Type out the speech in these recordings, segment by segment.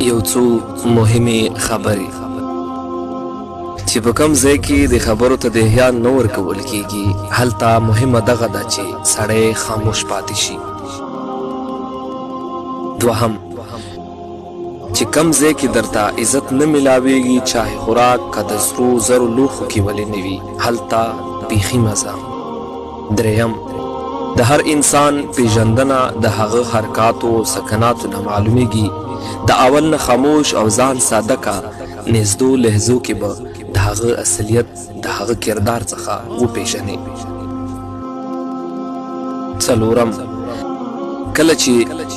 یو څو مهمې خبرې چې په کوم ځای کې د خبرو ته د احیا نه ورکول کیږي، هلته مهمه دغه ده چې سړی خاموش پاتې شي. دوهم، چې کوم ځای کې درته عزت نه ملاویږي، چاهې خوراک که د سرو زرو لوښو کې ولې نه وي، هلته بیخي مه ځه. دریم، د هر انسان پیژندنه د هغه حرکاتو او سکناتو نه معلومیږي، د اول نه خاموش او ځان ساده که، نږدو لحظو کې به د هغه اصلیت د هغه کردار څخه وپیژنې. څلورم، کله چې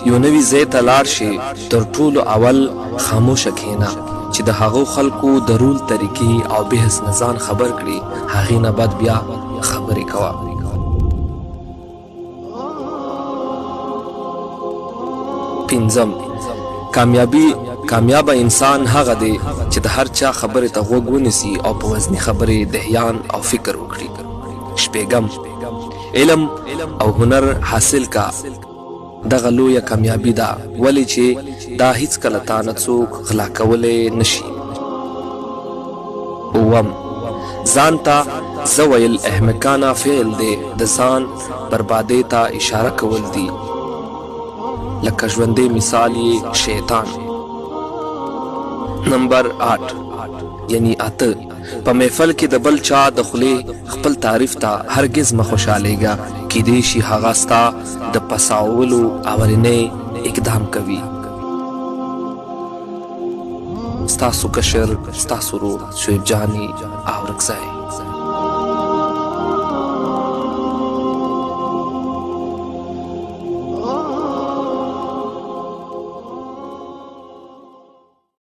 یو نوي ځای ته لاړ شې، تر ټولو اول خاموشه کښېنه، چې د هغو خلکو د رول طریقې او بحث نه ځان خبر کړې، هغې نه بعد بیا خبرې کوه. پنځم، کامیابي کامیابه انسان هغه دی چې د هر چا خبرې ته غوږ ونیسي او په وزني خبرې دهیان او فکر وکړي. شپږم، علم او هنر حاصل کا، دغه لویه کامیابي ده، ولې چې دا هیڅکله تا نه څوک غلا کولی نشي. اووم، ځان ته زه ویل احمقانه فعل دی، د ځان بربادۍ ته اشاره کول دي، لکه ژوندی مثال یې شیطان. نمبر 8 یعنی 8، په محفل کې د بل چا د خولې خپل تعریف ته هرګز مه خوشحالېږه، کیدای شي هغه ستا د پساولو اولنی اقدام کوي. ستاسو کشر، ستاسو ورور، شعیب جاني اورکزی.